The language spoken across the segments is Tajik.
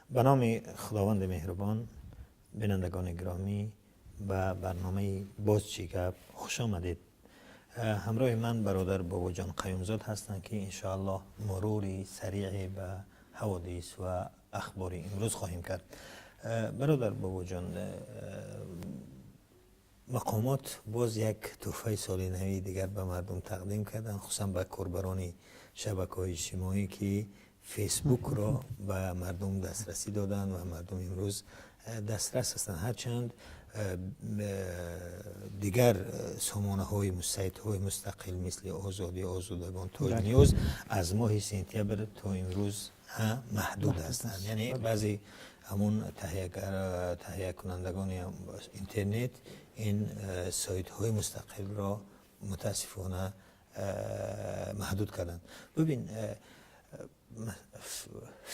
Ба номи Худованди меҳрубон, бинандагони гиромӣ, ба барномаи «Боз чӣ гап» хуш омадед. Ҳамроҳи ман бародар Бобоҷон Қаюмзод ҳастанд, ки иншоаллоҳ мурури сариъе ба ҳаводис ва ахбори имрӯз хоҳем кард. Бародар Бобоҷон, мақомот боз як тӯҳфаи соли нави дигар ба мардум тақдим карданд, хусусан ба корбарони шабакаҳои иҷтимоӣ, ки Фейсбукро ба мардум дастрасӣ доданд ва мардум имрӯз дастрас ҳастанд. Ҳарчанд дигар сомонаҳои, сайтҳои мустақил, мисли Озодӣ, Озодагон, Тоҷ Ньюз аз моҳи сентябр то имрӯз маҳдуд ҳастанд. Яъне баъзе ҳамун таҳиякунандагони интернет ин сайтҳои мустақилро мутаассифона маҳдуд карданд. Бибин,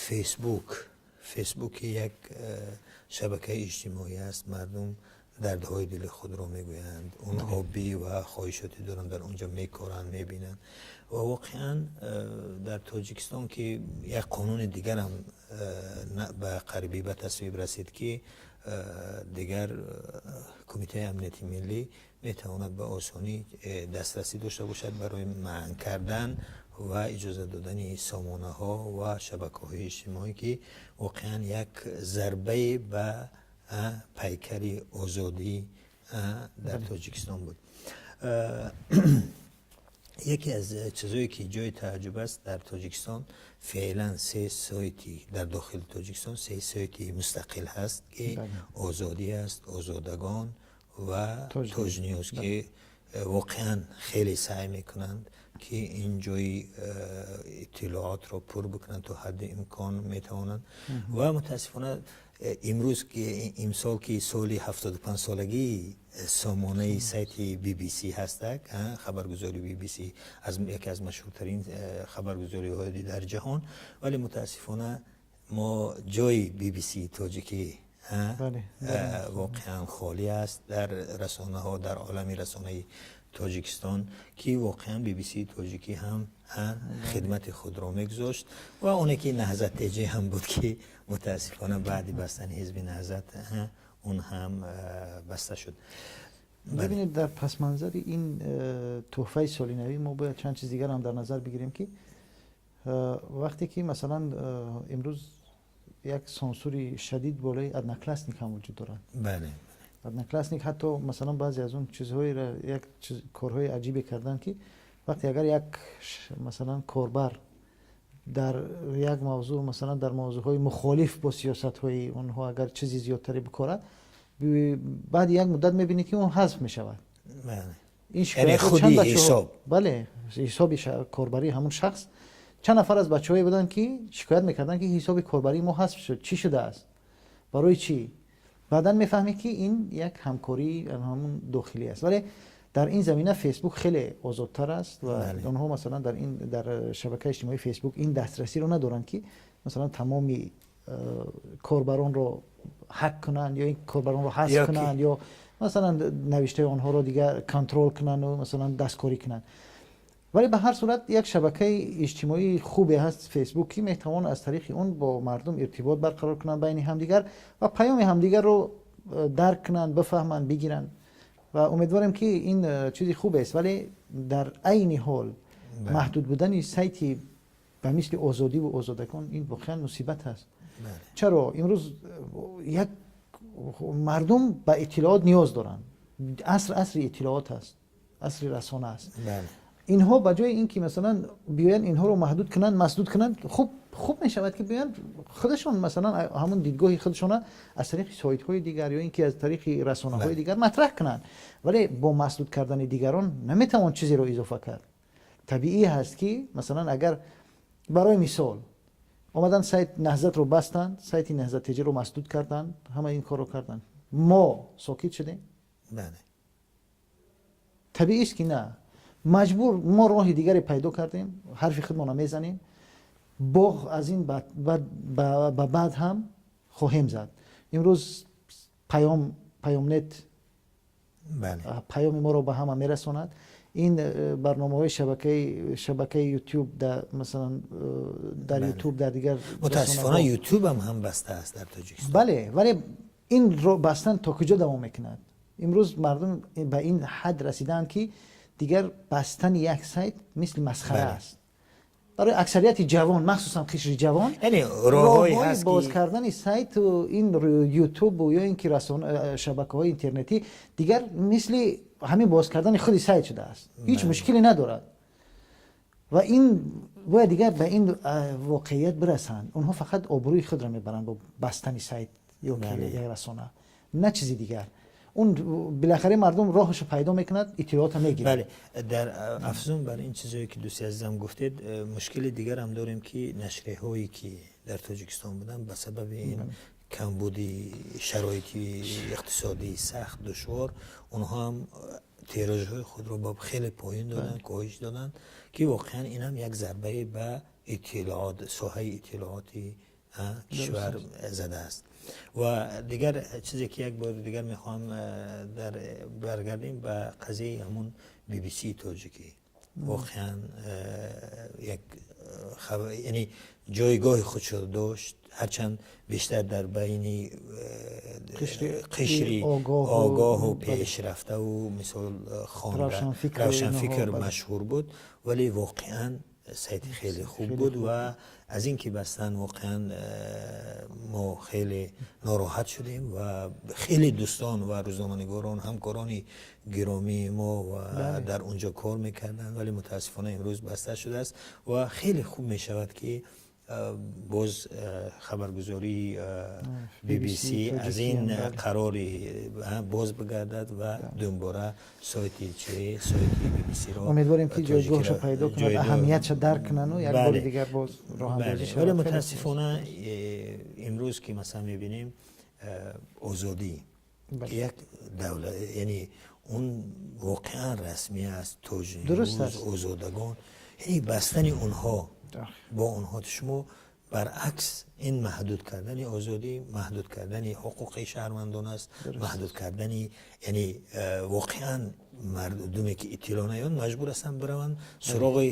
Фейсбук як шабакаи иҷтимоӣ аст. Мардум дардҳои дили худро мегӯянд, онҳо ва хоҳишоте доранд, дар он ҷо мекоранд, мебинанд. Ва воқеан дар Тоҷикистон, ки як қонуни дигарам ба қарибӣ ба тасвиб расид, ки дигар Кумитаи амнияти миллӣ метавонад ба осонӣ дастрасӣ дошта бошад барои манъ кардан ва иҷозат додани сомонаҳо ва шабакаҳои иҷтимоӣ, ки воқеан як зарбае ба пайкари озодӣ дар Тоҷикистон буд. Яке аз чизҳое, ки ҷои тааҷҷуб аст, дар Тоҷикистон феълан се сайти, дар дохили Тоҷикистон се сайти мустақил ҳаст, ки Озодӣ аст, Озодагон ва Тоҷньюз, ки воқеан хеле саъй мекунанд, ки ин ҷои иттилоотро пур бикунанд, то ҳадди имкон метавонанд. Ва мутаассифона имрӯз, ки имсол, ки соли 75-солагии сомонаи сайти BBC ҳастак, хабаргузори BBC, аз яке аз машҳуртарин хабаргузориҳои дар ҷаҳон, вале мутаассифона мо ҷои BBC тоҷикӣ воқеан холӣ аст дар расонаҳо, дар олами расонаи Тоҷикистон, ки воқеан BBC тоҷикӣ ҳам хидмати худро мегузошт. Ва оне ки Наҳзат ТЖ ҳам буд, ки мутаассифона баъди бастани ҳизби Наҳзат он ҳам баста шуд. Бибинед, дар пасманзари ин тӯҳфаи соли навӣ мо бояд чанд чиз дигар ҳам дар назар бигирем, ки вақте ки масалан имрӯз як сансури шадид болои Одноклассник ҳам вуҷуд дорад. Одноклассник ҳатто масалан баъзе аз он чизҳоеро, як корҳои аҷибе карданд, ки вақте агар як масалан корбар дар як мавзӯъ, масалан дар мавзӯъҳои мухолиф бо сиёсатҳои онҳо, агар чизи зиёдтаре бикорад, баъди як муддат мебинӣ, ки он ҳазф мешавад. Ин худи ҳисоб. Бале, ҳисоби корбарии ҳамун шахс. Чанд нафар аз бачаҳое буданд, ки шикоят мекарданд, ки ҳисоби корбарии мо ҳазф шуд, чӣ шудааст, барои чӣ? Баъдан мефаҳмӣ, ки ин як ҳамкории ҳамун дохилӣ аст. Вале дар ин замина Фейсбук хеле озодтар аст ва онҳо масалан дар шабакаи иҷтимоии Фейсбук ин дастрасиро надоранд, ки масалан тамоми корбаронро ҳак кунанд ё ин корбаронро ҳазф кунанд ё масалан навиштаи онҳоро дигар контрол кунанду масалан дасткорӣ кунанд. Вале ба ҳар сурат як шабакаи иҷтимоии хубе ҳаст Фейсбук, ки метавон аз тариқи он бо мардум иртибот барқарор кунанд байни ҳамдигар ва паёми ҳамдигарро дарк кунанд, бифаҳманд, бигиранд. Ва умедворем, ки ин чизи хубест. Вале дар айни ҳол маҳдуд будани сайти ба мисли Озодиву Озодагон ин воқеан мусибат аст. Чаро имрӯз як мардум ба иттилоот ниёз доранд? Аср асри иттилоот аст, асри расона аст. Инҳо ба ҷои ин ки масалан биёянд, инҳоро маҳдуд кунанд, масдуд кунанд, хуб мешавад, ки биёянд, худашон масалан ҳамун дидгоҳи худашона аз тариқи сайтҳои дигар ё ин ки аз тариқи расонаҳои дигар матраҳ кунанд. Вале бо масдуд кардани дигарон наметавон чизеро изофа кард. Табиӣ ҳаст, ки масалан агар барои мисол омадан, сайт Наҳзатро бастанд, сайти Наҳзат ТЖро масдуд карданд, ҳама ин корро карданд, мо сокит шудем? Табиист, ки на. Маҷбур мо роҳи дигаре пайдо кардем, ҳарфи худмонро мезанем. Боғ аз ин ба баъд ҳам хоҳем зад. Имрӯз паём, Паёмнет паёми моро ба ҳама мерасонад. Ин барномаҳои шабакаи Ютуб, масалан, дар Ютуб, дар дигар. Мутаассифона, Ютуб ҳам баста аст дар Тоҷикистон. Бале, вале ин бастан то куҷо давом мекунад? Имрӯз мардум ба ин ҳад расидаанд, ки дигар бастани як сайт мисли масхара аст барои аксарияти ҷавон, махсусан қишри ҷавон. Яъне роҳҳое ҳаст. Боз кардани сайту ин Ютубу ё ин ки шабакаҳои интернетӣ дигар мисли ҳамин боз кардани худи сайт шудааст, ҳеҷ мушкиле надорад. Ва ин бояд дигар ба ин воқеият бирасанд. Онҳо фақат обрӯи худро мебаранд бо бастани сайт ё як расона, на чизи дигар. Он билахаре мардум роҳашо пайдо мекунад, иттилоотро мегирад. Бале, дар афзун бар ин чизое ки дӯсти азизам гуфтед, мушкили дигарам дорем, ки нашрияҳое ки дар Тоҷикистон буданд, ба сабаби ин камбуди шароити иқтисодии сахт, душвор, онҳо ҳам тиражҳои худро ба хеле поён доданд, коҳиш доданд, ки воқеан инам як зарбае ба иттилоот, соҳаи иттилооти кишвар задааст. Ва дигар чизе ки як бори дигар мехоҳам дар баргардем ба қазияи ҳамун BBC тоҷикӣ. Воқеан як, яъне ҷойгоҳи худшо дошт, ҳарчанд бештар дар байни қишри огоҳу пешрафтаву, мисол, хонда, равшанфикр машҳур буд, вале воқеан сайти хеле хуб буд ва аз ин ки бастан, воқеан мо хеле нороҳат шудем ва хеле дӯстон ва рӯзноманигорон, ҳамкорони гиромии мо ва дар он ҷо кор мекарданд, вале мутаассифона имрӯз баста шудааст. Ва хеле хуб мешавад, ки боз хабаргузории BBC аз ин қарори боз бигардад ва дубора сайти чи сайти BBC-ро Умедворем, ки ҷойгоҳашо пайдо кунад, аҳамиятша дарк кунану як бори дигар боз роҳандозӣ шавад. Вале мутаассифона имрӯз ки масалан мебинем, Озодӣ, як давлат, яъне он воқеан расмӣ аст, Тоҷ, Озодагон, яъне бастани онҳо бо онҳо шумо баръакс ин маҳдуд кардани озодӣ, маҳдуд кардани ҳуқуқи шаҳрвандон аст, маҳдуд кардани, яъне воқеан мардуме ки иттилоъ наён, маҷбур ҳастанд бираванд суроғи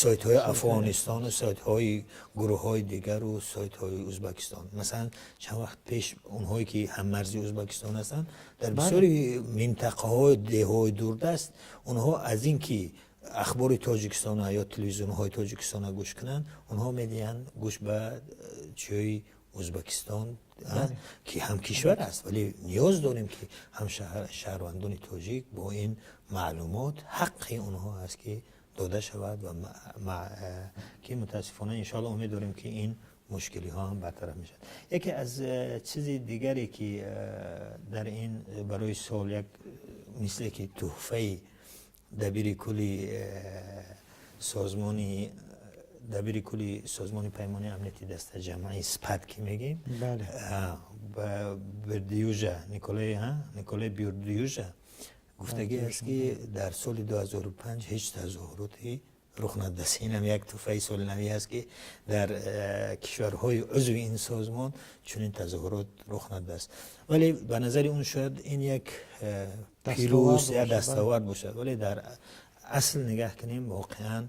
сайтҳои Афғонистону сайтҳои гурӯҳҳои дигару сайтҳои Ӯзбекистон. Масалан, чанд вақт пеш онҳое ки ҳаммарзи Ӯзбекистон ҳастанд, дар бисёри минтақаҳои деҳҳои дурдаст, онҳо аз ин ки ахбори Тоҷикистона ё телевизионҳои Тоҷикистона гӯш кунанд, онҳо медиҳанд гӯш ба чиҳои Ӯзбекистон, ки ҳамкишвар аст. Вале ниёз дорем, ки ҳам шаҳрвандони тоҷик бо ин маълумот, ҳаққи онҳо аст, ки дода шавад ва ки мутаассифона, иншоалло, умед дорем, ки ин мушкилиҳо ҳам бартараф мешавад. Яке аз чизи дигаре ки дар ин барои сол як мисле ки тӯҳфаи дабири кулли Созмони Паймони Амнияти Дастаҷамъи, СПАД ки мегем, Бердиюжа, Николай Бердиюжа гуфтагӣ аст, ки дар соли 2005 ҳеҷ тазоҳуроте рух надодааст. Инам як тӯҳфаи соли навӣ аст, ки дар кишварҳои узви ин созмон чунин тазоҳурот рух надодааст. Вале ба назари он шояд ин як пирӯз, як дастовард бошад, вале дар асл нигаҳ кунем, воқеан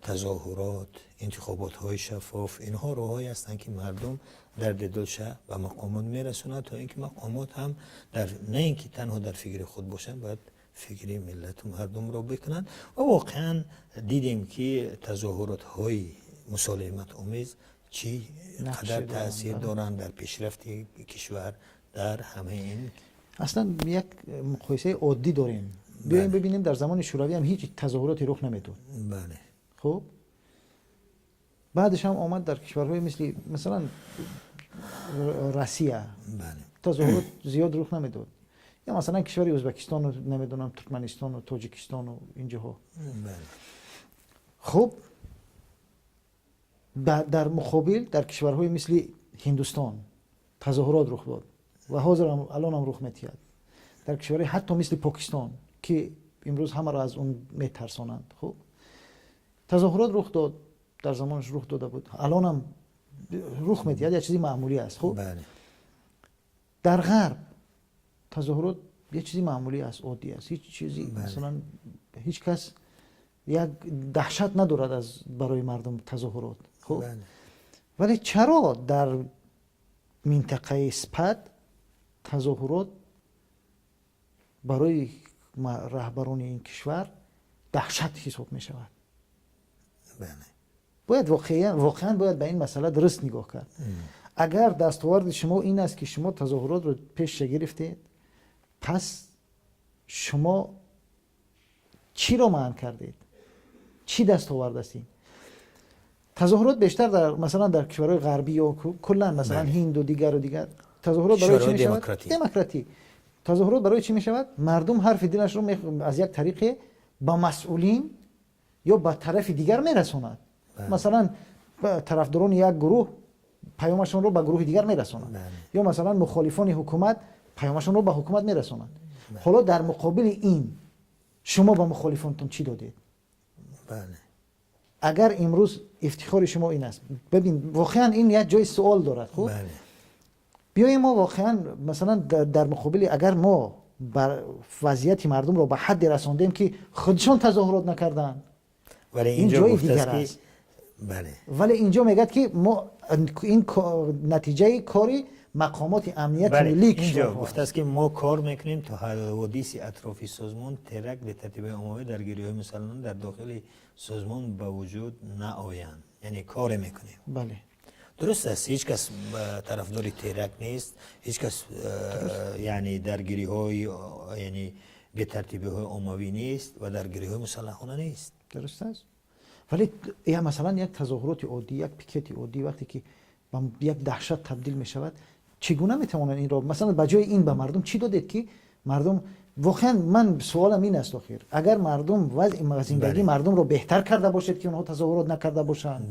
тазоҳурот, интихоботҳои шаффоф, инҳо роҳҳое ҳастанд, ки мардум дарди дилша ба мақомот мерасонад, то ин ки мақомот ҳам дар на ин ки танҳо дар фикри худ бошанд, бояд фикри миллату мардумро бикунанд. Ва воқеан дидем, ки тазоҳуротҳои мусолиматомез чӣ қадар таъсир доранд дар пешрафти кишвар, дар ҳамаи ин. Аслан як муқоисаи оддӣ дорем. Биёем бибинем, дар замони Шӯравӣ ҳам ҳеҷ тазоҳуроте рух намедод. Хуб, баъдаш ҳам омад, дар кишварҳои мисли, масалан, Россия тазоҳурот зиёд рух намедод, ё масалан кишвари Ӯзбекистону, намедонам, Туркманистону Тоҷикистону инҷоҳо. Хуб, дар муқобил дар кишварҳои мисли Ҳиндустон тазоҳурот рух дод ва ҳозирам, алонам рух метиҳад. Дар кишварҳои ҳатто мисли Покистон, ки имрӯз ҳамаро аз он метарсонанд, хуб, тазоҳурот рух дод, дар замонаш рух дода буд, алонам рух медиҳад, як чизи маъмулӣ аст. Хуб, дар Ғарб тазоҳурот як чизи маъмулӣ аст, оддӣ аст, ҳеҷ чизи, масалан. Ҳеҷ кас як даҳшат надорад аз барои мардум тазоҳурот. Хуб, вале чаро дар минтақаи СПАД тазоҳурот барои раҳбарони ин кишвар даҳшат ҳисоб мешавад? Бояд воқеан бояд ба ин масъала дуруст нигоҳ кард. Агар дастоварди шумо ин аст, ки шумо тазоҳуротро пешша гирифтед, пас шумо чиро манъ кардед? Чӣ дастовард аст ин? Тазоҳурот бештар дар, масалан, дар кишварҳои ғарбӣ ё куллан, масалан, Ҳинду дигару дигар, тазоҳурот барои чӣ мешавад? Демократӣ. Тазоҳурот барои чӣ мешавад? Мардум ҳарфи дилашро аз як тариқе ба масъулин ё ба тарафи дигар мерасонад. Масалан, тарафдорони як гурӯҳ паёмашонро ба гурӯҳи дигар мерасонанд ё, масалан, мухолифони ҳукумат паёмашонро ба ҳукумат мерасонанд. Ҳоло дар муқобили ин шумо ба мухолифонтон чӣ додед? Агар имрӯз ифтихори шумо ин аст, бибин, воқеан ин як ҷои суол дорад. Хуб, биёем, мо воқеан, масалан, дар муқобили, агар мо бар вазъияти мардумро ба ҳадде расондем, ки худшон тазоҳурот накарданд, ин ҷои дигар аст. Вале инҷо мегӯяд, ки мо ин натиҷаи кори мақомоти амнияти миллии кишвар гуфтааст, ки мо кор мекунем, то ҳаводиси атрофи созмон, теракт, бетартибиҳои оммавӣ, даргириҳои мусаллаҳона дар дохили созмон ба вуҷуд наоянд. Яъне коре мекунем. Дуруст аст, ҳеҷ кас тарафдори теракт нест, ҳеҷ кас, яъне даргириҳои, яъне бетартибиҳои оммавӣ нест ва даргириҳои мусаллаҳона нест. Дуруст аст, вале масалан, як тазоҳуроти оддӣ, як пикети оддӣ вақте ки ба як даҳшат табдил мешавад, чӣ гуна метавонанд инро, масалан, ба ҷои ин ба мардум чӣ додед, ки мардум воқеан, ман суолам ин аст: охир агар мардум вазъи зиндагии мардумро беҳтар карда бошед, ки онҳо тазоҳурот накарда бошанд,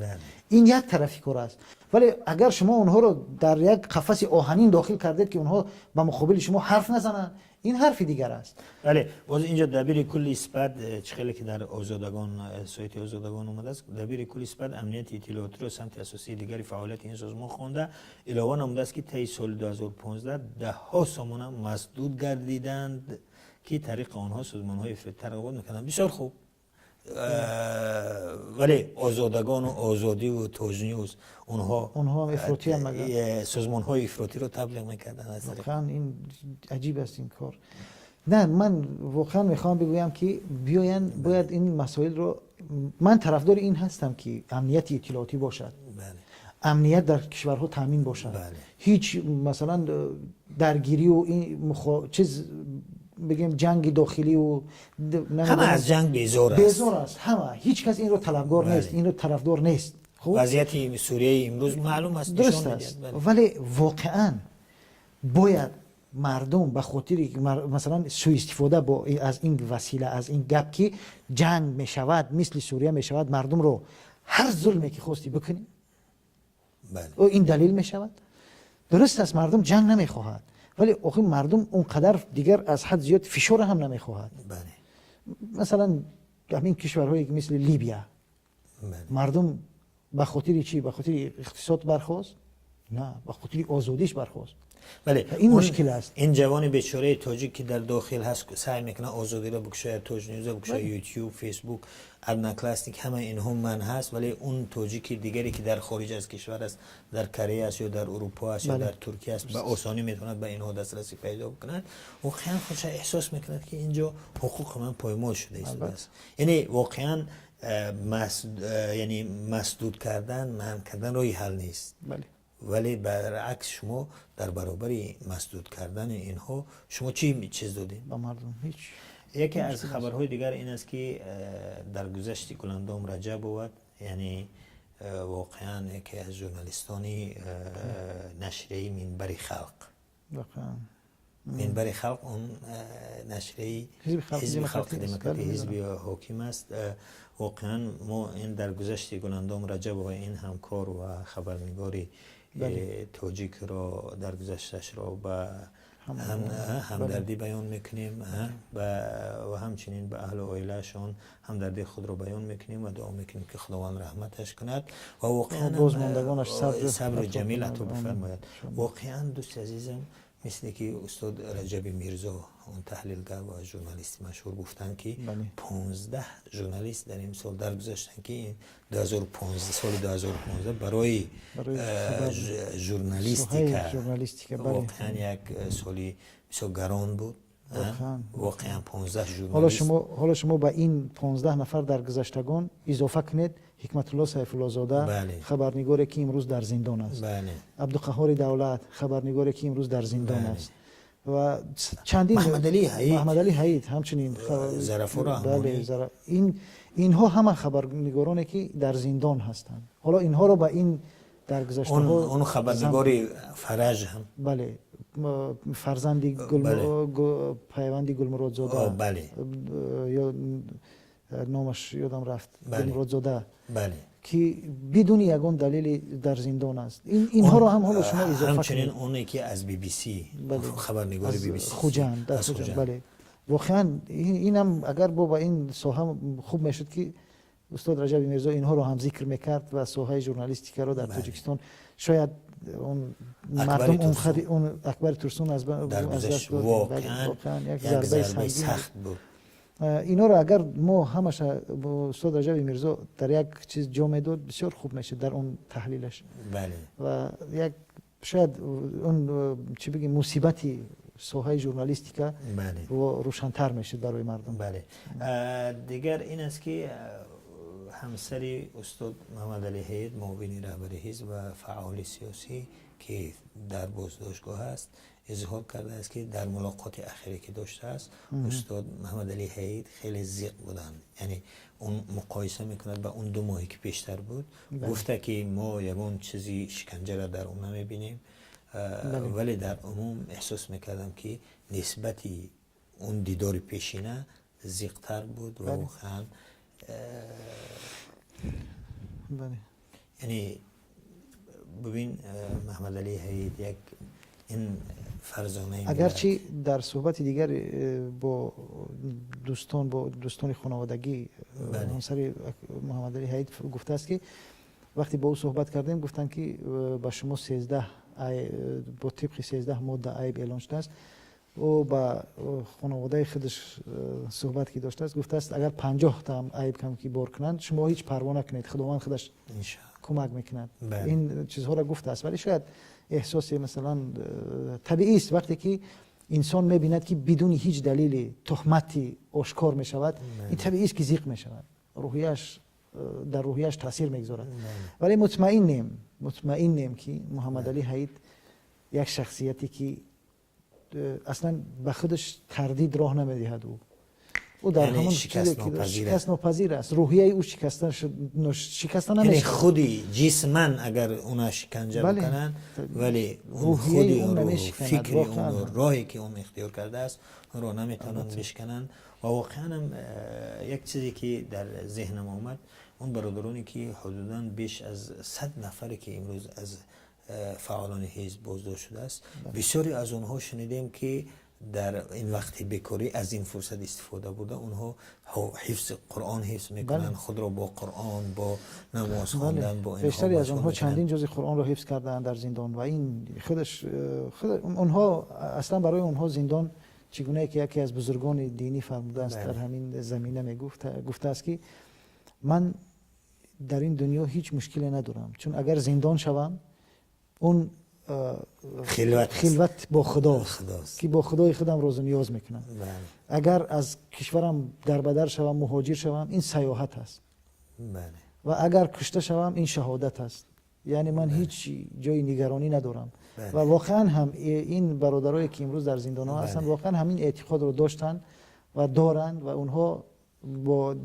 ин як тарафи кор аст. Вале агар шумо онҳоро дар як қафаси оҳанин дохил кардед, ки онҳо ба муқобили шумо ҳарф назананд, ин ҳарфи дигар аст. Бале, боз инҷо дабири кулли СПАД, чӣ хеле ки дар Озодагон, сайти Озодагон омадааст, дабири кулли СПАД амнияти иттилоотиро самти асосии дигари фаъолияти ин созмон хонда, илова намудааст, ки таи соли 2015 даҳҳо сомона масдуд гардиданд, ки тариқи онҳо созмонҳои ифротӣ тарғибот мекарданд. Бисёр хуб, вале Озодагону Озодиву Тоҷнюз, онҳо Онҳо ҳам ифротиян магар? Созмонҳои ифротиро таблиғ мекарданд аз тариқ Воқеан, ин аҷиб аст ин кор. Не, ман воқеан мехоҳам бигӯям, ки биёянд, бояд ин масоилро, ман тарафдори ин ҳастам, ки амнияти иттилоотӣ бошад, амният дар кишварҳо таъмин бошад, ҳеҷ, масалан, даргирию ин чиз, бигем, ҷанги дохиливу Ҳама аз ҷанг безор аст. Безор аст ҳама, ҳеҷ кас инро талабгор нест, инро тарафдор нест. Хуб, вазъияти Сурияи имрӯз маълум аст, дуруст нишон аст. медиҳад, бале. Вале воқеан бояд мардум ба хотири масалан, сӯистифода аз ин васила, аз ин гап, ки ҷанг мешавад, мисли Сурия мешавад, мардумро ҳар зулме ки хостӣ бикунӣ, ин далел мешавад. Дуруст аст, мардум ҷанг намехоҳад, вале охир мардум он қадар дигар аз ҳад зиёд фишора ҳам намехоҳад. Масалан, ҳамин кишварҳое мисли Либия, мардум ба хотири чӣ? Ба хотири иқтисод бархост? На, ба хотири озодиш бархост. Ин мушкил аст. Ин ҷавони бечораи тоҷик, ки дар дохил ҳаст, саъй мекунад Озодиро бикушояд, Тоҷнюза бикушояд, Ютюб, Фейсбук, Одноклассник, ҳама инҳо манъ ҳаст. Вале он тоҷики дигаре, ки дар хориҷ аз кишвар аст, дар Корея аст ё дар Урупо аст ё дар Туркия аст, ба осонӣ метавонад ба инҳо дастрасӣ пайдо бикунад. Воқеан худша эҳсос мекунад, ки инҷо ҳуқуқи ман поймол шуда истодааст. Яъне воқеан яъне масдуд кардан, манъ кардан роҳи ҳал нест. Вале баръакс, шумо дар баробари масдуд кардани инҳо шумо чӣ чиз додед? Ба мардум ҳеҷ. Яке аз хабарҳои дигар ин аст, ки дар гузашти Гуландом Раҷабова, яъне воқеан яке аз журналистони нашрияи Минбари халқ. Минбари халқ он нашрияи Ҳизби Халқи Демократӣ, ҳизби ҳоким аст. Воқеан мо ин дар гузашти Гуландом Раҷабова, ин ҳамкор ва хабарнигори тоҷикро, дар гузашташро ба ҳамдардӣ баён мекунем ва ҳамчунин ба аҳлу оилаашон ҳамдардии худро баён мекунем ва дуо мекунем, ки Худованд раҳматаш кунад ва воқеан бозмондагонаш сабру ҷамил ато бифармояд. Воқеан, дӯсти азизам. Мисли ки устод Раҷаби Мирзо, он таҳлилгар ва журналисти машҳур, гуфтанд, ки 15 журналист дар ин сол даргузаштанд, ки ин 2015, соли 2015 барои журналистика воқеан як соли бисёр гарон буд. Воқеан 15 журналист. Ҳоло шумо ба ин 15 нафар даргузаштагон изофа кунед Ҳикматулло Сайфуллозода, хабарнигоре, ки имрӯз дар зиндон аст, Абдуқаҳҳори Давлат, хабарнигоре, ки имрӯз дар зиндон аст, ва чандин Маҳмадалӣ Ҳаид ҳамчунин. Зарафур. Инҳо ҳама хабарнигороне, ки дар зиндон ҳастанд. Ҳоло инҳоро ба ин даргузаштаҳо Он хабарнигори Фараҷ ҳам. Бале, фарзанди Пайванди Гулмуродзода. Ё номаш ёдам рафт, Гулмуродзода, ки бидуни ягон далеле дар зиндон аст. Инҳоро ҳам ҳоло шумо изофа. Ҳамчунин оне, ки аз BBC, хабарнигори BBC. Хуҷанд, дар Хуҷанд, бале. Воқеан инам агар бо ба ин соҳа хуб мешуд, ки устод Раҷаби Мирзо инҳоро ҳам зикр мекард ва соҳаи журналистикаро дар Тоҷикистон шояд он мардум он Акбари Турсун аз даст дод. Воқеан як зарбаи сахт буд. Инҳоро агар мо ҳамаша устод Раҷаби Мирзо дар як чиз ҷо медод, бисёр хуб мешуд дар он таҳлилаш ва як шояд он, чӣ бигем, мусибати соҳаи журналистика рӯшантар мешуд барои мардум. Бале, дигар ин аст, ки ҳамсари устод Муҳаммадалӣ Ҳаид, муовини раҳбари ҳизб ва фаъоли сиёсӣ, ки дар боздоштгоҳ аст, изҳор кардааст, ки дар мулоқоти ахире, ки доштааст, устод Муҳаммадалӣ Ҳаид хеле зиқ буданд. Яъне он муқоиса мекунад ба он 2 моҳе, ки пештар буд. Гуфта, ки мо ягон чизи шиканҷаро дар он намебинем, вале дар умум эҳсос мекардам, ки нисбати он дидори пешина зиқтар буд ва воқеан яъне бибин, Маҳмадалӣ Ҳаид як ин фарзонаи Агарчи дар суҳбати дигар бо дӯстон, бо дӯстони хонаводагӣ, ҳамсари Муҳаммадалӣ Ҳаид гуфтааст, ки вақте бо ӯ суҳбат кардем, гуфтанд, ки ба шумо 13, бо тибқи 13 модда айб эълон шудааст. Ӯ ба хонаводаи худаш суҳбат ки доштааст, гуфтааст, агар 50-таам айб кам ки бор кунанд, шумо ҳеҷ парво накунед, Худованд худаш кӯмак мекунад. Ин чизҳоро гуфтааст, вале шояд эҳсосе, масалан, табиист, вақте ки инсон мебинад, ки бидуни ҳеҷ далели туҳмати ошкор мешавад, ин табиист, ки зиқ мешавад, рӯҳияш, дар рӯҳияш таъсир мегузорад. Вале мутмаиннем, ки Муҳаммадалӣ Ҳаид як шахсияте, ки аслан ба худаш тардид роҳ намедиҳад, ӯ дар ҳамон шикастнопазир аст, рӯҳияи ӯ шикаста намешавад. Худи ҷисман агар уна шиканҷа бикунанд, вале худи фикри он, роҳе, ки он ихтиёр кардааст, онро наметавонанд бишкананд. Ва воқеанам як чизе, ки дар зеҳнам омад, он бародароне, ки ҳудудан беш аз 100 нафаре, ки имрӯз аз фаъолони ҳизб боздошт шудааст, бисёре аз онҳо шунидем, ки дар ин вақти бекорӣ аз ин фурсат истифода бурда, онҳо ҳифзи Қуръон ҳифз мекунанд, худро бо Қуръон, бо намоз хондан, бо Бештари аз онҳо чандин ҷузи Қуръонро ҳифз кардаанд дар зиндон ва ин худаш онҳо аслан барои онҳо зиндон, чӣ гунае ки яке аз бузургони динӣ фармудааст, дар ҳамин замина мегуфт, гуфтааст, ки ман дар ин дунё ҳеҷ мушкиле надорам, чун агар зиндон шавам, он хилват бо Худост, ки бо Худои худам розу ниёз мекунам. Агар аз кишварам дарбадар шавам, муҳоҷир шавам, ин саёҳат аст ва агар кушта шавам, ин шаҳодат аст. Яъне ман ҳеҷ ҷои нигаронӣ надорам. Ва воқеан ҳам ин бародарое, ки имрӯз дар зиндонҳо ҳастанд, воқеан ҳамин эътиқодро доштанд ва доранд ва онҳо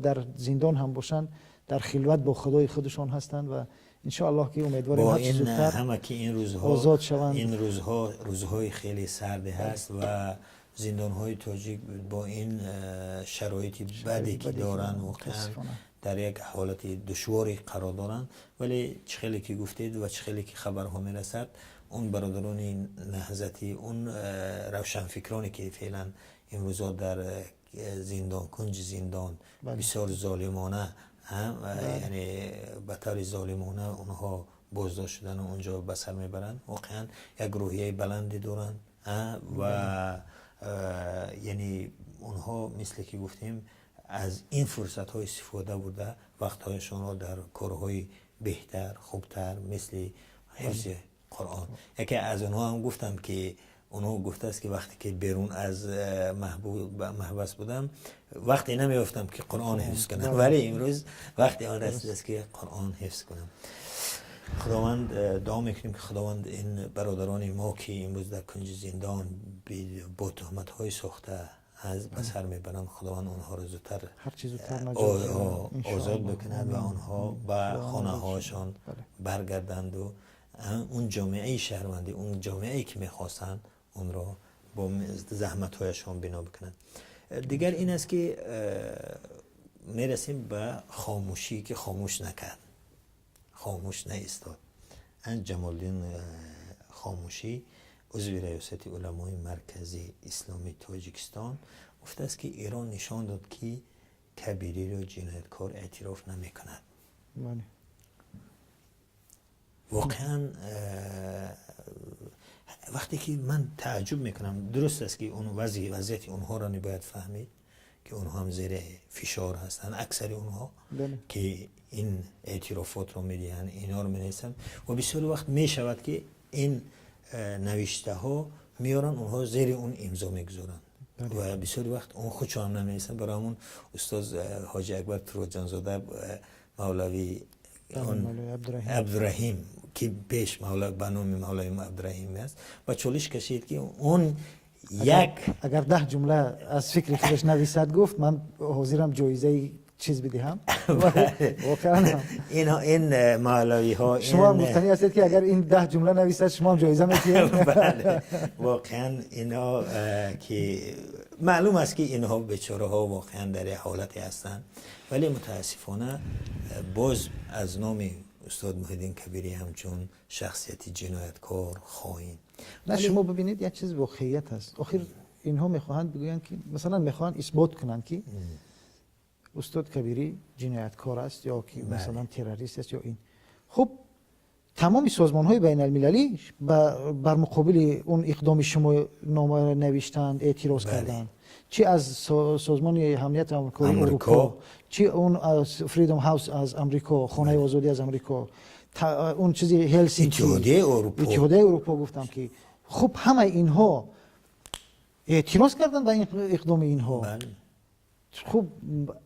дар зиндон ҳам бошанд, дар хилват бо Худои худашон ҳастанд ва иншоаллоҳ, ки умедворем ҳарчи зудтар ҳама ки ин рӯзҳо озод шаванд. Ин рӯзҳо рӯзҳои хеле сарде ҳаст ва зиндонҳои тоҷик бо ин шароити баде, ки доранд, воқеан дар як ҳолати душворе қарор доранд. Вале чӣ хеле ки гуфтед ва чӣ хеле ки хабарҳо мерасад, он бародарони наҳзатӣ, он равшанфикроне, ки феълан имрӯзо дар зиндон, кунҷи зиндон бисёр золимона, яъне ба таври золимона онҳо боздошт шудану онҷо ба сар мебаранд, воқеан як рӯҳияи баланде доранд. Ва яъне онҳо, мисле ки гуфтем, аз ин фурсатҳо истифода бурда, вақтҳояшонро дар корҳои беҳтар, хубтар, мисли ҳифзи Қуръон. Яке аз онҳо ҳам гуфтанд, ки онҳо гуфтааст, ки вақте ки берун аз маҳбас будам, вақте намеёфтам, ки Қуръон ҳифз кунам, вале имрӯз вақти он расидааст, ки Қуръон ҳифз кунам. Худованд, дуо мекунем, ки Худованд ин бародарони мо, ки имрӯз дар кунҷи зиндон бо туҳматҳои сохта аз ба сар мебаранд, Худованд онҳоро зудтар озод бикунад ва онҳо ба хонаҳояшон баргарданду он ҷомеаи шаҳрвандӣ, он ҷомеае ки мехостанд, онро бо заҳматҳояшон бино бикунанд. Дигар ин аст, ки мерасем ба хомӯшӣ, ки хомӯш накард, хомӯш наистод. Ҷамолиддин Хомӯшӣ, узви раёсати уламои маркази исломии Тоҷикистон, гуфтааст, ки Эрон нишон дод, ки Кабириро ҷинояткор эътироф намекунад. Воқеан, вақте ки ман тааҷҷуб мекунам, дуруст аст, ки он вазъияти онҳоро небояд фаҳмид, ки онҳо ҳам зери фишор ҳастанд, аксари онҳо, ки ин эътирофотро медиҳанд, инҳоро менависанд ва бисёри вақт мешавад, ки ин навиштаҳо меоранд, онҳо зери он имзо мегузоранд ва бисёри вақт он худшон ҳам наменависанд. Барои ҳамон устоз Ҳоҷи Акбар Туроҷонзода, мавлавӣ Абдураҳим, ки пеш ба номи мавлави Абдураҳим аст, ба чолиш кашид, ки он як Агар 10 ҷумла аз фикри худаш нависад, гуфт, ман ҳозирам ҷоизаи чиз бидиҳам. Воқеан. Ин мавлавиҳо Шумо ҳам гуфтанӣ ҳастед, ки агар ин 10 ҷумла нависад, шумо ҳам ҷоиза медиҳед. Бале, воқеан ино ки маълум аст, ки инҳо бечораҳо воқеан дар як ҳолате ҳастанд, вале мутаассифона боз аз номи устод Муҳиддин Кабирӣ ҳамчун шахсияти ҷинояткор, хоин. На, шумо бибинед, як чиз воқеият аст. Охир инҳо мехоҳанд бигӯянд, ки масалан мехоҳанд исбот кунанд, ки устод Кабирӣ ҷинояткор аст ё ки масалан террорист аст ё ин. Хуб, тамоми созмонҳои байналмилалӣ бар муқобили он иқдоми шумо нома навиштанд, эътироз карданд, чи аз Созмони ҳамнияти ҳамкории Аврупо, чи он Freedom House аз Амрико, Хонаи озодӣ аз Амрико, он чизи Ҳелсинки, Иттиҳодияи Аврупо. Гуфтам, ки хуб, ҳамаи инҳо эътироз карданд ба ин иқдоми инҳо. Хуб,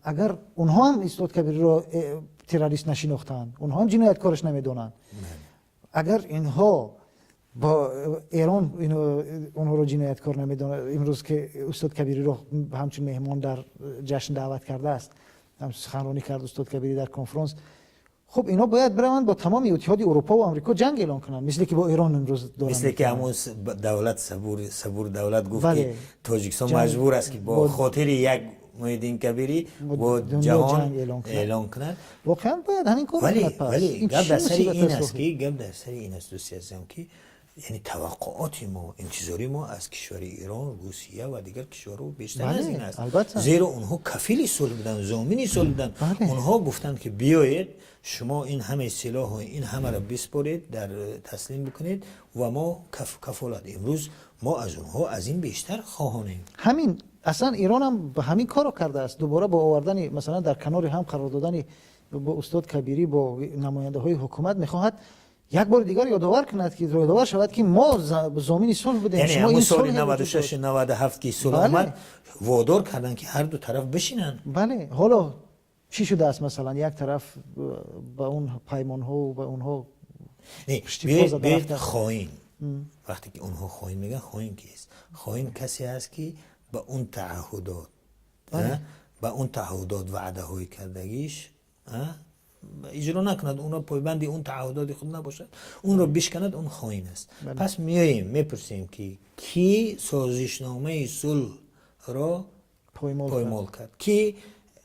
агар онҳо ҳам устод Кабириро террорист нашинохтанд, онҳо ҳам ҷинояткораш намедонанд, агар инҳо бо Эрон онҳоро ҷинояткор намедонад, имрӯз ки устод Кабириро ҳамчун меҳмон дар ҷашн даъват кардааст, суханронӣ кард устод Кабирӣ дар конфронс, хуб, инҳо бояд бираванд, бо тамоми Иттиҳоди Аврупо ва Амрико ҷанг эълон кунанд, мисле ки бо Эрон имрӯз доранд. Мисле ки ҳамон давлат Сабур Давлат гуфт, ки Тоҷикистон маҷбур аст, ки бо хотири як Муҳиддин Кабирӣ бо ҷаҳон эълон кунад. Воқеан бояд ҳамин кор. Вале гап дар сари ин аст ки, гап дар сари ин аст, дӯсти азизам, ки яъне таваққуоти мо, интизори мо аз кишвари Эрон, Русия ва дигар кишварҳо бештар аз ин аст, зеро онҳо кафили сулҳ буданд, зомини сулҳ буданд. Онҳо гуфтанд, ки биёед, шумо ин ҳамаи силоҳу ин ҳамаро биспоред, дар таслим бикунед ва мо кафолат. Имрӯз мо аз онҳо аз ин бештар хоҳонем. Ҳамин аслан Эронам ҳамин корро кардааст. Дубора бо овардани, масалан, дар канори ҳам қарор додани бо устод Кабирӣ бо намояндаҳои ҳукумат, мехоҳад як бори дигар ёдовар кунад, ки ёдовар шавад, ки мо зомини сулҳ будем. Яъне ҳамун соли 96, 97, ки сулҳ омад, водор карданд, ки ҳар ду тараф бишинанд. Бале, ҳоло чӣ шудааст? Масалан, як тараф ба он паймонҳо, ба онҳо Биёед, хоин, вақте ки онҳо хоин мегӯянд, хоин кист? Хоин касе аст, ки ба он таъаҳудот, ба он таъаҳудот, ваъдаҳои кардагиш иҷро накунад, онро пойбанди он таъаҳудоти худ набошад, онро бишканад, он хоин аст. Пас меоем, мепурсем, ки кӣ созишномаи сулҳро поймол кард, ки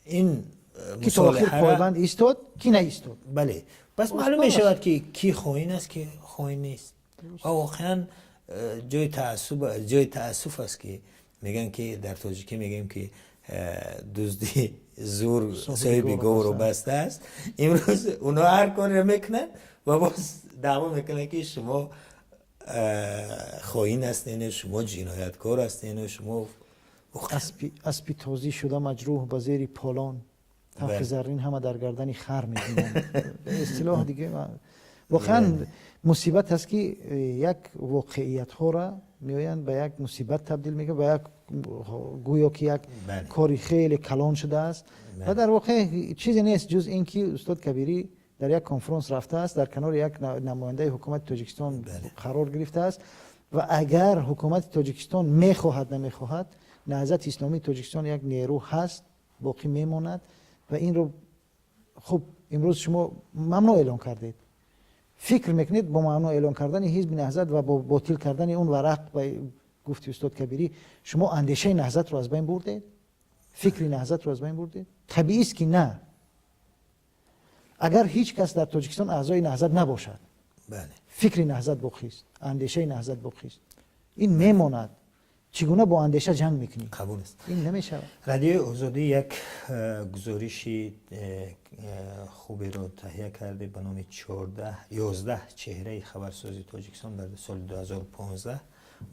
ин Ки то охир пойбанд истод, ки наистод? Бале, пас маълум мешавад, ки кӣ хоин аст, ки хоин нест. Ва воқеан ҷои таассуф аст, ки мегӯянд, ки дар тоҷикӣ мегӯем, ки дузди зур соҳиби говро бастааст. Имрӯз онҳо ҳар корро мекунанд ва боз даъво мекунанд, ки шумо Хоин ҳастен, шумо ҷинояткор ҳастен, шумо Аспи тозӣ шуда маҷрӯҳ ба зери полон, тавқи заррин ҳама дар гардани хар мебинанд. Истилоҳ дига воқеан мусибат аст, ки як воқеиятҳоро меоянд, ба як мусибат табдил мекунанд, ба як гӯё ки як кори хеле калон шудааст ва дар воқеъ чизе нест, ҷуз ин ки устод Кабирӣ дар як конфронс рафтааст, дар канори як намояндаи ҳукумати Тоҷикистон қарор гирифтааст. Ва агар ҳукумати Тоҷикистон мехоҳад, намехоҳад, Наҳзати Исломии Тоҷикистон як нерӯ ҳаст, боқӣ мемонад. Ва инро хуб, имрӯз шумо мамнӯъ эълон кардед. Фикр мекунед, бо мамнӯъ эълон кардани ҳизби Наҳзат ва бо ботил кардани он варақ, ба гуфти устод Кабирӣ, шумо андешаи Наҳзатро аз байн бурдед, фикри Наҳзатро аз байн бурдед? Табиист, ки на. Агар ҳеҷ кас дар Тоҷикистон аъзои Наҳзат набошад, фикри Наҳзат боқист, андешаи Наҳзат боқист, ин мемонад. Чӣ гуна бо андеша ҷанг мекунӣ? Қабул аст. Ин намешавад. Радиои Озодӣ як гузориши хуберо таҳия карде ба номи 11 чеҳраи хабарсози Тоҷикистон дар соли 2015.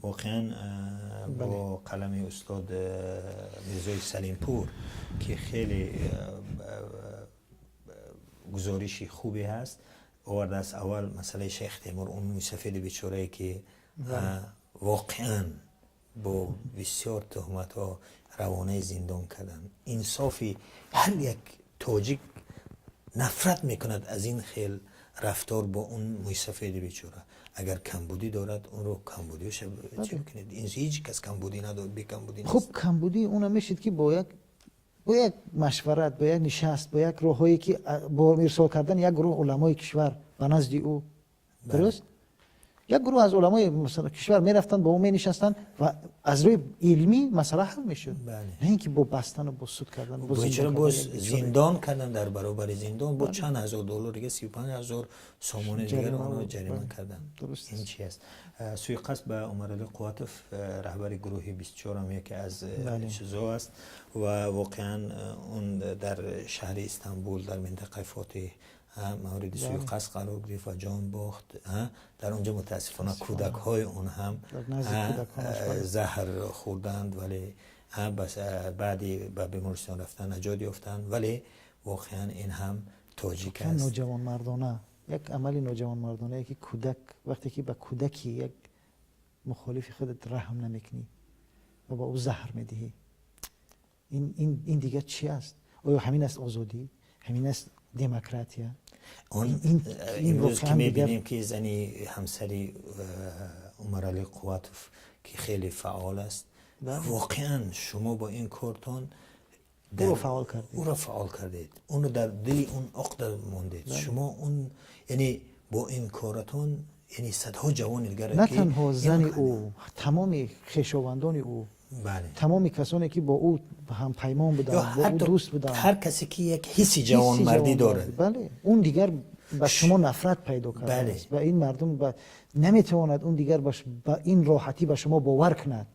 Воқеан бо қалами устод Мирзои Салимпур, ки хеле гузориши хубе ҳаст, овардааст. Аввал масъалаи Шайх Темур, он мӯйсафеди бечорае, ки воқеан бо бисёр туҳматҳо равонаи зиндон карданд. Инсофи ҳар як тоҷик нафрат мекунад аз ин хел рафтор бо он мӯйсафеди бечора. Агар камбудӣ дорад, онро камбудиша чӣ кунед? Ҳеҷ кас камбудӣ надорад, бекамбудӣ нест. Хуб, камбудии она мешид, ки бо як машварат, бо як нишаст, бо як роҳҳое, ки бо ирсол кардани як гурӯҳ уламои кишвар ба назди ӯ, дуруст, як гурӯҳ аз уламои кишвар мерафтанд, бо ӯ менишастанд ва аз рӯи илмӣ масъала ҳал мешуд, на ин ки бо бастану бо суд кардан. Бо боз зиндон кардан, дар баробари зиндон бо чанд ҳазор доллар дига, 35 000 сомони дигар онро ҷарима кардан. Ин чи аст? Суиқасд ба Умаралӣ Қувватов, раҳбари гурӯҳи 24-ам, яке аз чизо аст. Ва воқеан он дар шаҳри Истанбул, дар минтақаи Фотиҳ мавриди суиқасд қарор гирифт ва ҷон бохт. Дар он ҷо мутаассифона кӯдакҳои он ҳам заҳр хӯрданд, вале баъди ба бемористон рафтан наҷот ёфтанд. Вале воқеан ин ҳам тоҷик аст. Ноҷавонмардона, як амали ноҷавонмардонае, ки кӯдак, вақте ки ба кӯдаки як мухолифи худат раҳм намекунӣ ва ба ӯ заҳр медиҳӣ, ин дигар чи аст? Оё ҳамин аст озодӣ, ҳамин аст демократия? Имрӯз ки мебинем, ки зани ҳамсари Умаралӣ Қувватов, ки хеле фаъол аст, воқеан шумо бо ин кортон ӯро фаъол кардед, онро дар дили он уқда мондед. Шумо он, яъне бо ин коратон, яъне садҳо ҷавони дигар. На танҳо зани ӯ, тамоми хешовандони ӯ, тамоми касоне, ки бо ӯ ҳампаймон буданд, бо ӯ дӯст буданд. Ҳар касе, ки як ҳисси ҷавонмардӣ дорад. Бале, он дигар ба шумо нафрат пайдо кардааст ва ин мардум наметавонад он дигар ба ин роҳатӣ ба шумо бовар кунад.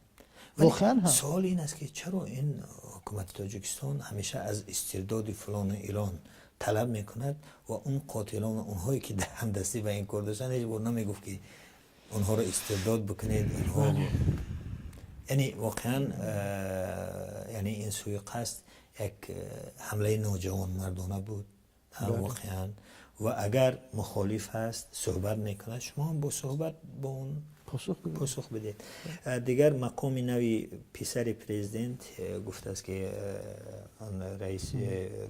Воқеан. Суол ин аст, ки чаро ин ҳукумати Тоҷикистон ҳамеша аз истирдоди филону илон талаб мекунад ва он қотилон, онҳое ки дар ҳамдастӣ ба ин кор доштанд, ҳеҷ бор намегуфт, ки онҳоро истирдод бикунед? Онҳо, яъне воқеан, яъне ин суиқасд як ҳамлаи ноҷавонмардона буд воқеан. Ва агар мухолиф ҳаст, суҳбат мекунад, шумо ҳам бо суҳбат бо он посух бидед. Дигар мақоми нави писари президент гуфтааст, ки он раис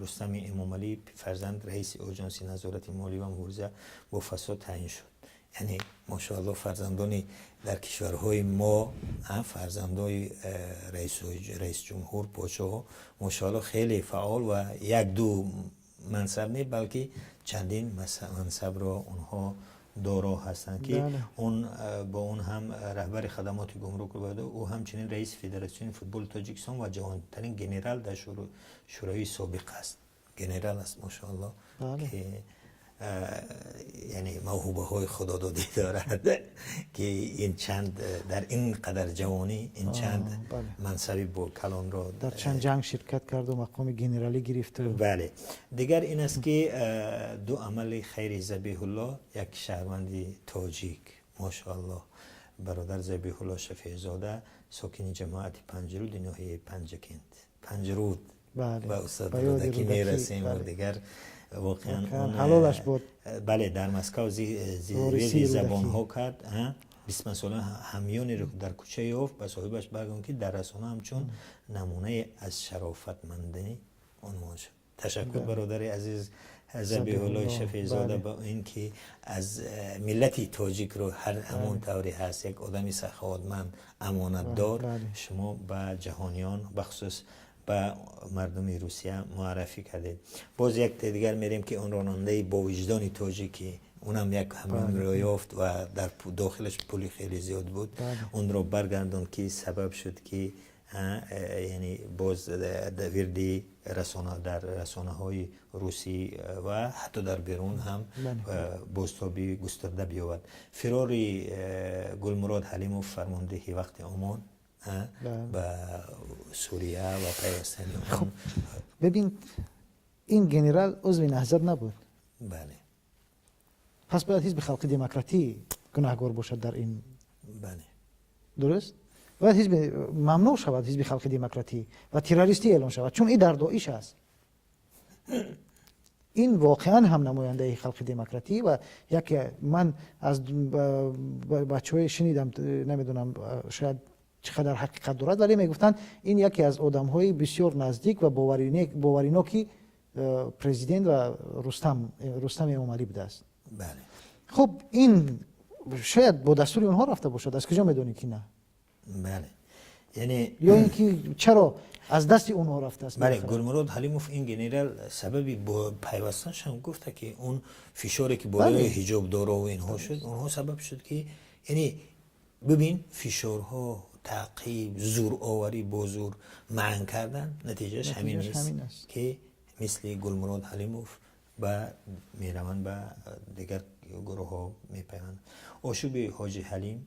Рустами Эмомалӣ, фарзанд, раиси Оҷонси назорати молӣ ва мубориза бо фасод таъин шуд. Яъне, мошоалло, фарзандони дар кишварҳои мо, фарзандои раисҷумҳур, подшоҳо, мошоалло, хеле фаъол ва як ду мансаб не, балки чандин мансабро онҳо доро ҳастанд, ки он бо он ҳам раҳбари хадамоти гумрук, ӯ ҳамчунин раиси Федератсиони футболи Тоҷикистон ва ҷавонтарин генерал дар Шӯравии собиқ аст. Генерал аст, мошоалло, ки яъне мавҳубаҳои худододӣ дорад, ки ин чанд, дар ин қадар ҷавонӣ ин чанд мансаби бо калонро Дар чанд ҷанг ширкат карду мақоми генералӣ гирифту. Бале, дигар ин аст, ки ду амали хайри Забиҳулло, як шаҳрванди тоҷик, мошоалло. Бародар Забиҳулло Шафеъзода, сокини ҷамоати Панҷруди ноҳияи Панҷакент. Панҷруд ба устод Рӯдакӣ мерасем ва дигар воқеан ҳалолаш буд. Бале, дар Москав вирди забонҳо кард. 25 сола ҳамёнеро дар кӯча ёфт, ба соҳибаш баргардонд, ки дар расона ҳамчун намунае аз шарофатмандӣ унвон шуд. Ташаккур, бародари азиз Забиҳуллои Шафеъзода, ба ин ки аз миллати тоҷикро ҳар ҳамон тавре ҳаст, як одами саховатманд, амонатдор, шумо ба ҷаҳониён, бахусус ба мардуми Русия муаррафӣ кардед. Боз як дигар мерем, ки он ронандаи бовиҷдони тоҷикӣ, унам як ҳамёнро ёфт ва дар дохилаш пули хеле зиёд буд, онро баргардонд, ки сабаб шуд, ки яъне боз вирди расона дар расонаҳои русӣ ва ҳатто дар берун ҳам бозтоби густарда биёбад. Фирори Гулмурод Ҳалимов, фармондеҳи вақти Омон, ба Сурия ва пайвастани он. Бибин, ин генерал узви Наҳзат набуд. Пас бояд Ҳизби Халқи Демократӣ гунаҳгор бошад дар ин. Дуруст, бояд ҳизби мамнӯъ шавад, Ҳизби Халқи Демократӣ, ва террористӣ эълон шавад, чун ин дар Доиш аст. Ин воқеан ҳам намояндаи Халқи Демократӣ ва яке ман аз бачаҳое шунидам, намедонам, шояд чӣ қадар ҳақиқат дорад, вале мегуфтанд, ин яке аз одамҳои бисёр наздик ва бовариноки президент ва Рустам Эмомалӣ будааст. Хуб, ин шояд бо дастури онҳо рафта бошад, аз куҷо медонӣ, ки на? Бале, яъне Ё ин ки чаро аз дасти онҳо рафтааст? Бале, Гулмурод Ҳалимов, ин генерал, сабаби пайвастанашам гуфта, ки он фишоре ки болои ҳиҷобдоро инҳо шуд, онҳо сабаб шуд, ки яъне бибин, фишорҳо, таъқиб, зӯроварӣ, бо зӯр манъ кардан, натиҷааш ҳамин аст, ки мисли Гулмурод Ҳалимов ба мераванд, ба дигар гурӯҳҳо мепайванданд. Ошӯби Ҳоҷи Ҳалим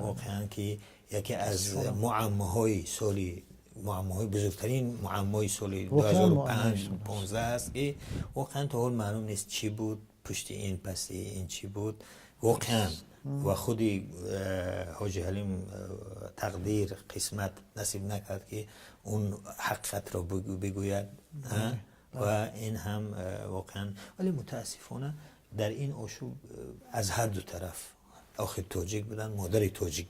воқеан ки яке аз муаммоҳои соли, муаммоҳои бузургтарин муаммои соли 2015 аст, ки воқеан то ҳол маълум нест, чӣ буд пушти ин, паси ин чӣ буд воқеан. Ва худи Ҳоҷи Ҳалим тақдир, қисмат насиб накард, ки он ҳақиқатро бигӯяд. Ва ин ҳам воқеан, вале мутаассифона дар ин ошӯб аз ҳар ду тараф охир тоҷик буданд, модари тоҷик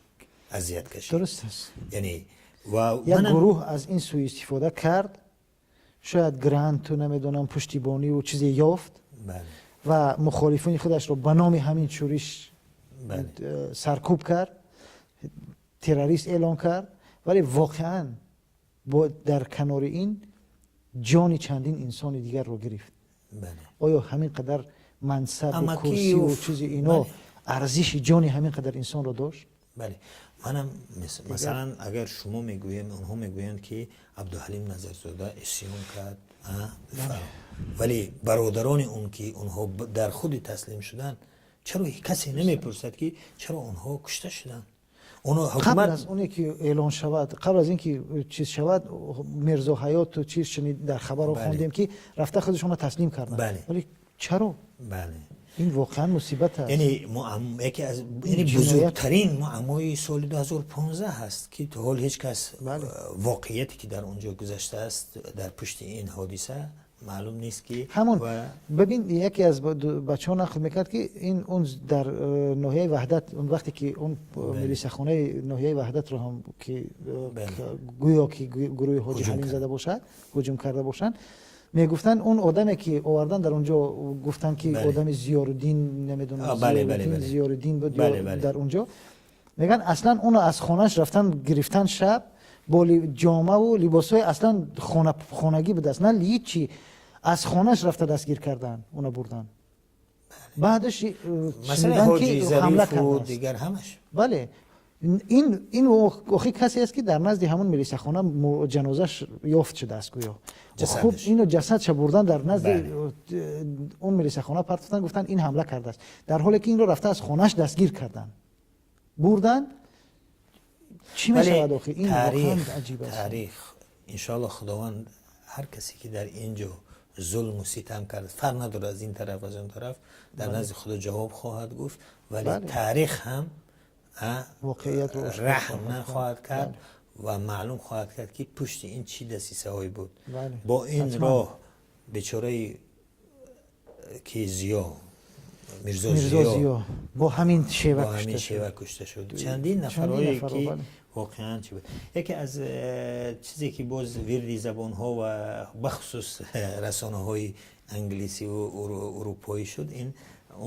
азият кашид. Дуруст аст. Яъне ва як гурӯҳ аз ин суистифода кард, шояд гранту, намедонам, пуштибониву чизе ёфт ва мухолифони худашро ба номи ҳамин шӯриш саркӯб кард, террорист эълон кард, вале воқеан дар канори ин ҷони чандин инсони дигарро гирифт. Оё ҳамин қадар мансабу курсиву чизи ино арзиши ҷони ҳамин қадар инсонро дошт? Бале, манам масалан, агар шумо мегӯем, онҳо мегӯянд, ки Абдуҳалим Назарзода исён кард, вале бародарони он, ки онҳо дар худи таслим шуданд, чаро касе намепурсад, ки чаро онҳо кушта шуданд? Қабл аз оне ки эълон шавад, қабл аз ин ки чиз шавад, Мирзо Ҳаёту чиз шунид, дар хабарро хондем, ки рафта худашонро таслим карданд, вале чаро? Ин воқеан мусибат аст. Яъне яке аз бузургтарин муаммои соли 2015 ҳаст, ки то ҳол ҳеҷ кас воқеияте ки дар он ҷо гузаштааст, дар пушти ин ҳодиса маълум нест, ки Ҳамон бибин, яке аз бачаҳо нақл мекард, ки ин он дар ноҳияи Ваҳдат, он вақте ки он милисахонаи ноҳияи Ваҳдатро ҳам ки гӯё ки гурӯҳи Ҳоҷи Ҳалим зада бошад, ҳуҷум карда бошанд, мегуфтанд, он одаме ки овардан дар он ҷо, гуфтанд, ки одами Зиёруддин, намедонам, Зиёруддин буд дар он ҷо, мегӯянд, аслан уно аз хонааш рафтан гирифтан, шаб бо ҷомаву либосҳои аслан хонагӣ будааст, на ҳичи, аз хонааш рафта дастгир кардан, уно бурдан. Баъдаш шуниданд, ки ҳамла кардааст. Дигар ҳамаш. Бале, ин охи касе аст, ки дар назди ҳамон милисахона ҷанозаш ёфт шудааст гӯё. Хуб, ино ҷасадша бурдан, дар назди он милисахона партофтан, гуфтанд, ин ҳамла кардааст, дар ҳоле ки инро рафта аз хонааш дастгир кардан, бурдан. Чӣ мешавад охи? Ин воқеан аҷиб аст. Таърих, иншоалло, Худованд ҳар касе ки дар ин ҷо зулму ситам кард, фарқ надорад аз ин тараф, аз он тараф, дар назди Худо ҷавоб хоҳад гуфт. Вале таърих ҳам раҳм нахоҳад кард ва маълум хоҳад кард, ки пушти ин чӣ дасисаҳое буд. Бо ин роҳ бечораи ки Зиё, Мирзо Зиё бо ҳамин шева кушта шуд. Чандин нафарҳое ки воқеан чӣ буд. Яке аз чизе ки боз вирди забонҳо ва бахусус расонаҳои англисиву урупоӣ шуд, ин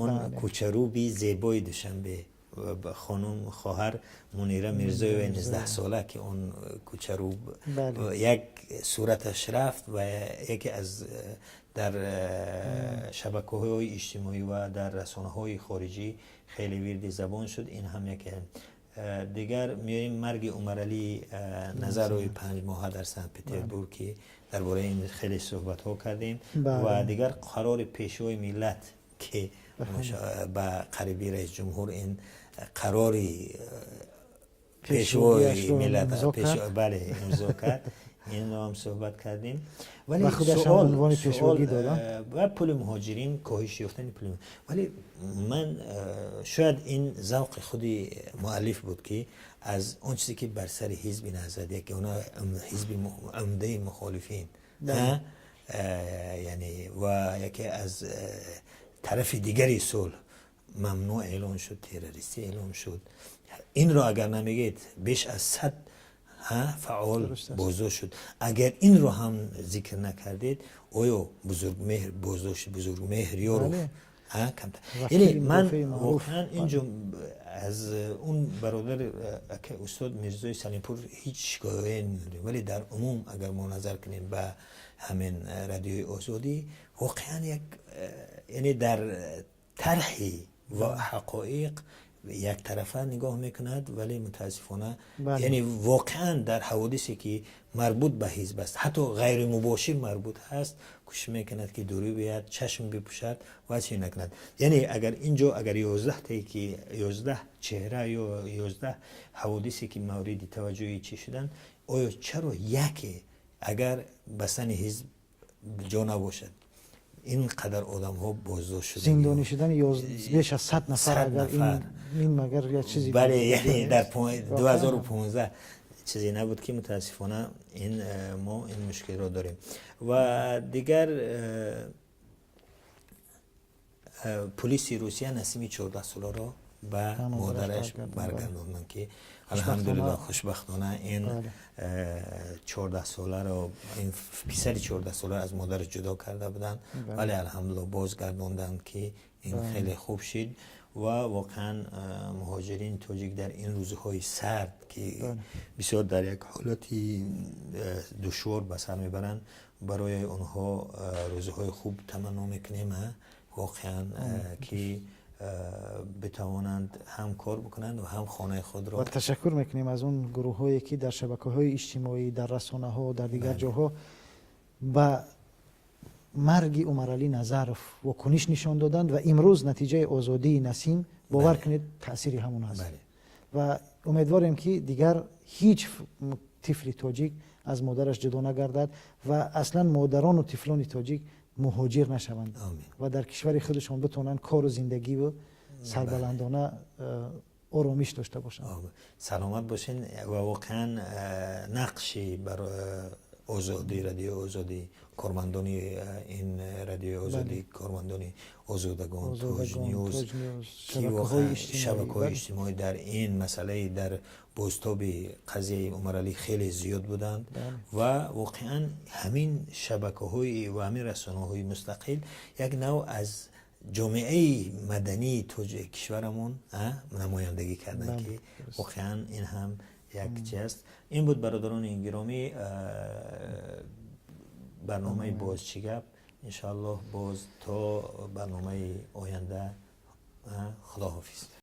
он кӯчаруби зебои Душанбе, хонум хоҳар Мунира Мирзоева 19-сола, ки он кӯчаруб як сураташ рафт ва яке аз дар шабакаҳои иҷтимоӣ ва дар расонаҳои хориҷӣ хеле вирди забон шуд. Ин ҳам яке. Дигар меоем марги Умаралӣ Назарови 5-моҳа дар Санкт Петербург, ки дар бораи ин хеле суҳбатҳо кардем, ва дигар қарори Пешвои миллат, ки ба қариби раис ҷумҳур ин қарори Пешвои миллат, бале, имзо кард, инро ҳам суҳбат кардем. Вале ва пули муҳоҷирин, коҳиш ёфтани пули. Вале ман шояд ин завқи худи муаллиф буд, ки аз он чизе ки бар сари ҳизби Наҳзат, ягона ҳизби умдаи мухолифин, яъне ва яке аз тарафи дигари сулҳ, мамнӯъ эълон шуд, террористӣ эълон шуд. Инро агар намегӯед, беш аз 100 фаъол боздошт шуд. Агар инро ҳам зикр накардед, оё Бузургмеҳр боздошти Бузургмеҳр Ёров камтар. Яъне ман воқеан инҷо аз он бародар устод Мирзои Салимпур ҳеҷ шикояе надорем, вале дар умум агар мо назар кунем ба ҳамин Радиои Озодӣ, воқеан як, яъне дар тарҳи ва ҳақоиқ яктарафа нигоҳ мекунад, вале мутаассифона, яъне воқеан дар ҳаводисе ки марбут ба ҳизб аст, ҳатто ғайримубошир марбут ҳаст, кӯшиш мекунад, ки дурӣ биёяд, чашм бипӯшад ва чӣ накунад. Яъне агар инҷо агар 11-тае ки 11 чеҳра ё 11 ҳаводисе ки мавриди таваҷҷӯҳи чӣ шуданд, оё чаро яке агар бастани ҳизб ҷо набошад, ин қадар одамҳо боздошт шуда? Зиндонӣ шудани беш аз 100 нафар, агар ин магар як чизи Бале, яъне дар 2015 чизе набуд, ки мутаассифона ин мо ин мушкилро дорем. Ва дигар пулиси Русия Насими 14-соларо ба модараш баргардонданд, ки алҳамдулилло, хушбахтона ин 14-соларо, ин писари 14-сола аз модараш ҷудо карда буданд, вале алҳамдулилло бозгардонданд, ки ин хеле хуб шид. Ва воқеан муҳоҷирини тоҷик дар ин рӯзҳои сард, ки бисёр дар як ҳолати душвор ба сар мебаранд, барои онҳо рӯзҳои хуб таманно мекунем, воқеан ки битавонанд ҳам кор бикунанд ва ҳам хонаи худро. Ва ташаккур мекунем аз он гурӯҳҳое, ки дар шабакаҳои иҷтимоӣ, дар расонаҳо, дар дигар ҷоҳо ба марги Умаралӣ Назаров вокуниш нишон доданд. Ва имрӯз натиҷаи озодии Насим, бовар кунед, таъсири ҳамон аст. Ва умедворем, ки дигар ҳеҷ тифли тоҷик аз модараш ҷудо нагардад ва аслан модарону тифлони тоҷик муҳоҷир нашаванд ва дар кишвари худашон битавонанд кору зиндагиву сарбаландона оромиш дошта бошанд. Саломат бошен. Ва воқеан нақши бар Озодӣ, Радиои Озодӣ, кормандони ин Радиои Озодӣ, кормандони Озодагон, Тоҷньюз, шабакаҳои иҷтимоӣ дар ин масъалаи дар бозтоби қазияи Умаралӣ хеле зиёд буданд. Ва воқеан ҳамин шабакаҳои ва ҳамин расонаҳои мустақил як нав аз ҷомеаи мадании кишварамон намояндагӣ карданд, ки воқеан ин ҳам як чи аст. Ин буд, бародарони гиромӣ, барномаи «Боз чӣ гап». Иншоаллоҳ, боз то барномаи оянда, худоҳофиз.